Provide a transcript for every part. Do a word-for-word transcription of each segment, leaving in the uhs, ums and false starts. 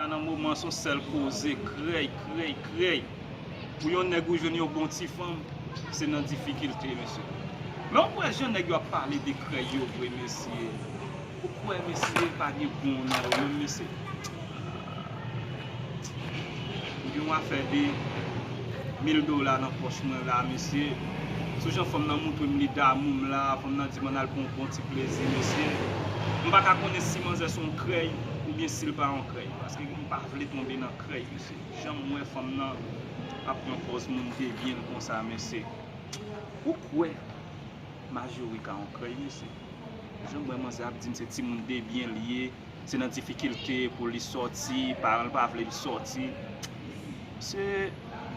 Nan moman se yon sèl koze, krèy, krèy, krèy. Pou yon nèg ou jwenn yon bon ti fanm, se nan difikilte, mesye. Men w kwè jan nèg yo ap pale de krèy yo vre, mesye. Ou kwè, mesye, pa gen bon nan yo menm, mesye. M gen yon afè de mil dola nan pòch mwen la, mesye. Sou jan fanm nan montre m li damou m la, fanm nan di m ann al pran yon bon ti plezi, mesye. M pa ka konnen si manzè se yon krèy oubyen si l pa yon krèy. Paske m pa vle tonbe nan krèy, mesye. Jan m wè fanm nan ap pran pòz moun debyen l konsa, mesye. Ou kwè Majori ka yon krèy, mesye. Jan m wè manzè ap di m se timoun debyen l ye, se nan difikilte pou li sòti, paran l pa vle l sòti. Se,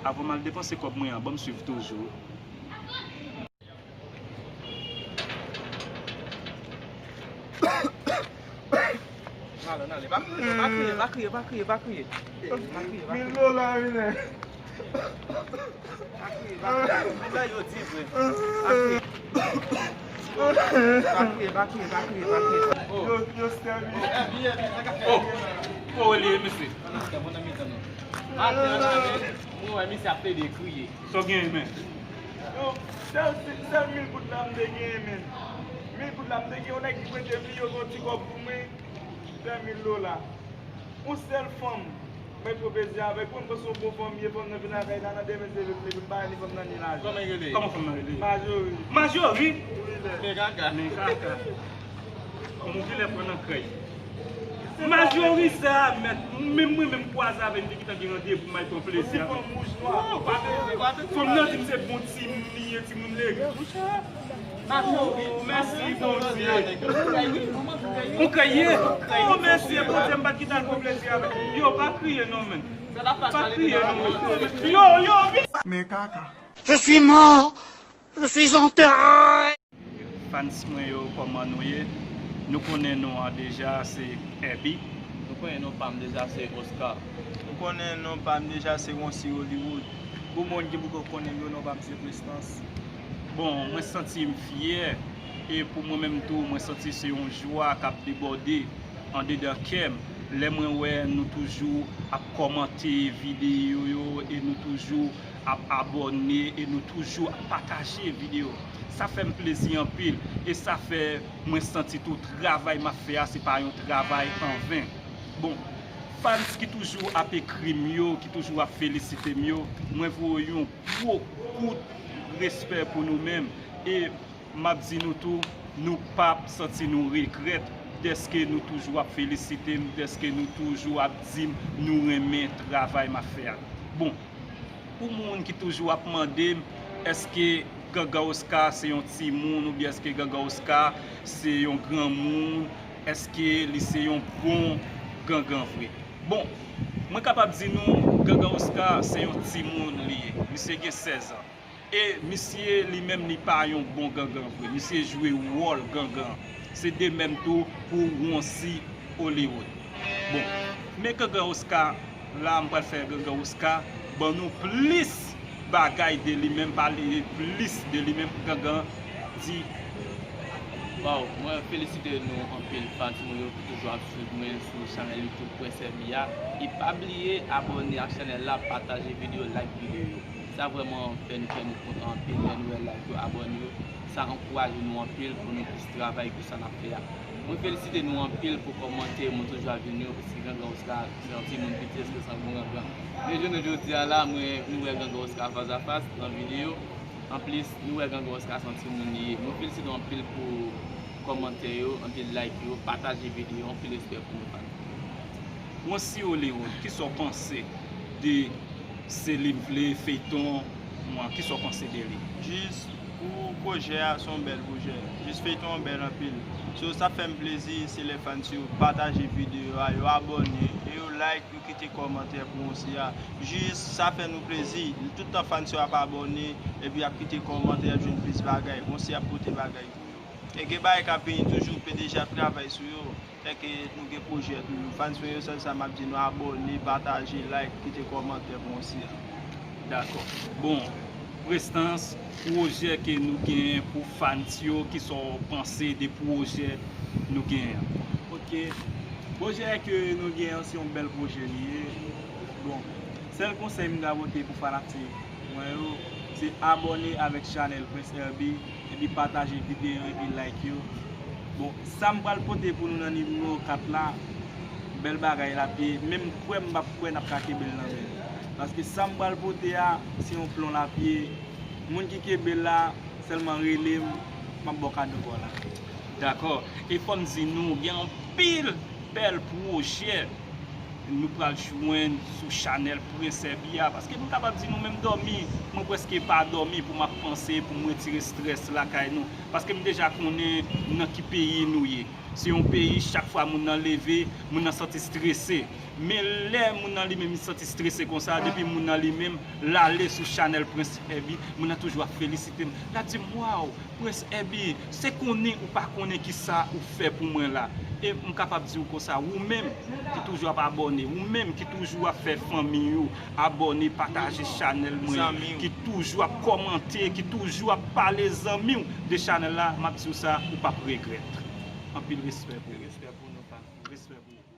avan m al depanse kòb mwen an, ban m swiv toujou. N ale, n ale. Pa kriye, pa kriye, pa kriye, pa kriye. Pa kriye, pa kriye. Mil dola, wi, nèg. Pa kriye, pa kriye. Bagay yo di vre. Pa kriye. Pa kriye, pa kriye, pa kriye, pa kriye. Yo, yo sèvi. Oh, oh, li ye, mesye. Ann antre, ann antre. Antre, ann antre. Mwen wè misye ap plede kriye. Sa w genyen, men? Yo, sèl, sèl mil goud la m te genyen, men. Mil goud la m te genyen, yon nèg ki prete m li, yo gen yon ti kòb pou mwen. Fè mil dola. Yon sèl fanm mwen pran plezi avèk mwen, m panse yon bon fanm ye, fanm nan vin lakay la, nan demen se leve, m leve, m pa ni fanm nan ni lajan. Kòman l rele? Kòman fanm nan rele? Majori. Majori? Wi, lè. Men kaka. Men kaka. Kòm ou genlè pran nan krèy. Majori sa, mèt, menm mwen menm kwaze avè m, m te gentan gen randevou m al pran plezi avè l. Yon ti fanm wouj nwa. Oh, pa bezwen, pa bezwen. Fanm nan di m se bon timoun li ye, timoun lere. Monchè. Oh, mèsi, Bondye. Ou kreye? Oh, mèsi, Bondye, m pa t gentan al pran plezi avè l. Yo, pa kriye non, men. Pa kriye non, men. Yo, yo, vi- Men kaka. Je suis mort. Je suis enterré. Fans mwen yo, kòman nou ye? Nou konnen non an deja, se Herby. Nou konnen non pa m deja, se Oscar. Nou konnen non pa m deja, se Roncy Hollywood. Pou moun ki poko konnen m yo, non pa m se Prestance. Bon, mwen santi m fyè, e pou mwen menm tou, mwen santi se yon jwa k ap debòde andedan kè m, lè mwen wè nou toujou ap kòmante videyo yo e nou toujou ap abòne e nou toujou ap pataje videyo. Sa fè m plezi anpil e sa fè mwen santi tou travay m ap fè a se pa yon travay anven. Bon, fans ki toujou ap ekri m yo, ki toujou ap felisite m yo, mwen voye yon gwo kout respè pou nou menm. E m ap di nou tou, nou p ap santi nou regrèt dèske nou toujou ap felisite m, dèske nou toujou ap di m nou renmen travay m ap fè a. Bon, pou moun ki toujou ap mande m, èske Gangan Oscar se yon timoun oubyen èske Gangan Oscar se yon granmoun, èske li se yon bon gangan vre? Bon, mwen kapab di nou, Gangan Oscar se yon timoun li ye. Misye gen sèz an. E misye li menm li pa yon bon gangan vre. Misye jwe wòl gangan. Se de menm tou pou Roncy Hollywood. Bon, men Gangan Oscar, la m pral fè Gangan Oscar ban nou plis bagay de li menm, pale plis de li menm. Gangan, di. Waw, mwen felisite nou anpil, fans mwen yo ki toujou ap swiv mwen sou chanèl YouTube Prince Herby a. E pa bliye abòne ak chanèl la, pataje videyo, like videyo. Sa vrèman fè nou kè nou kontan anpil lè nou wè like yo, abòne yo. Sa ankouraje nou anpil pou nou plis travay pou sa n ap fè a. Mwen felisite nou anpil pou kòmantè yo, mwen toujou ap vin yo, paske Gangan Oscar se yon timoun piti, èske se yon bon gangan? Men jounen jodi a la, mwen, nou wè Gangan Oscar fas a fas nan videyo. Anplis, nou wè Gangan Oscar se yon timoun li ye. Mwen felisite nou anpil pou kòmantè yo, anpil like yo, pataje videyo, anpil respè pou nou, fans. Roncy Hollywood, kisa w panse de Se Li M Vle, feyton an, kisa w panse de li? Jis pou pwojè a, se yon bèl pwojè. Jis feyton an bèl anpil. So, sa fè m plezi, se lè fans yo pataje videyo a, yo abòne, e yo like, yo kite kòmantè pou Roncy a. Jis, sa fè nou plezi. Tout tan fans yo ap abòne, epi y ap kite kòmantè, y ap jwenn plis bagay. Roncy ap pote bagay pou yo. E gen bagay k ap vini toujou, P D G ap travay sou yo. Fè ke nou gen pwojè toujou. Fans mwen yo, sèl sa m ap di nou, abòne, pataje, like, kite kòmantè pou Roncy a. Dakò. Bon, Prestance, pwojè ke nou genyen pou fans yo, kisa w panse de pwojè nou genyen an? Ok. Pwojè ke nou gen an, se yon bèl pwojè li ye. Bon, sèl konsèy m ka pote pou fanatik mwen yo, se abòne avèk chanèl Prince Herby, epi pataje videyo, epi like yo. Bon, sa m pral pote pou nou nan nimewo kat la, bèl bagay l ap ye, menm kwè m p ap kwè n ap ka kenbe l nan men. Paske sa m pral pote a, se yon plon l ap ye. Moun ki kenbe l la, sèlman rele m, m ap ba w kado pa w la. Dakò. E fò m di nou, gen anpil bèl pwojè nou pral jwenn sou chanèl Prince Herby a. Paske m kapab di nou, menm dòmi, mwen prèske pa dòmi pou m ap panse, pou m retire estrès lakay nou. Paske m deja konnen nan ki peyi nou ye. Se yon peyi, chak fwa moun nan leve, moun nan santi estrese. Men lè moun nan li menm li santi estrese konsa, depi moun nan li menm l ale sou chanèl Prince Herby, moun nan toujou ap felisite m. L ap di m, "Waw, Prince Herby, se konnen ou pa konnen kisa ou fè pou mwen la." E m kapab di w konsa, ou menm ki toujou ap abòne, ou menm ki toujou ap fè fanmi w abòne, pataje chanèl mwen, ki toujou ap kòmante, ki toujou ap pale zanmi w de chanèl la, m ap di w sa, ou p ap regrèt. Anpil respè pou ou. Respè pou nou, pa. Respè pou ou.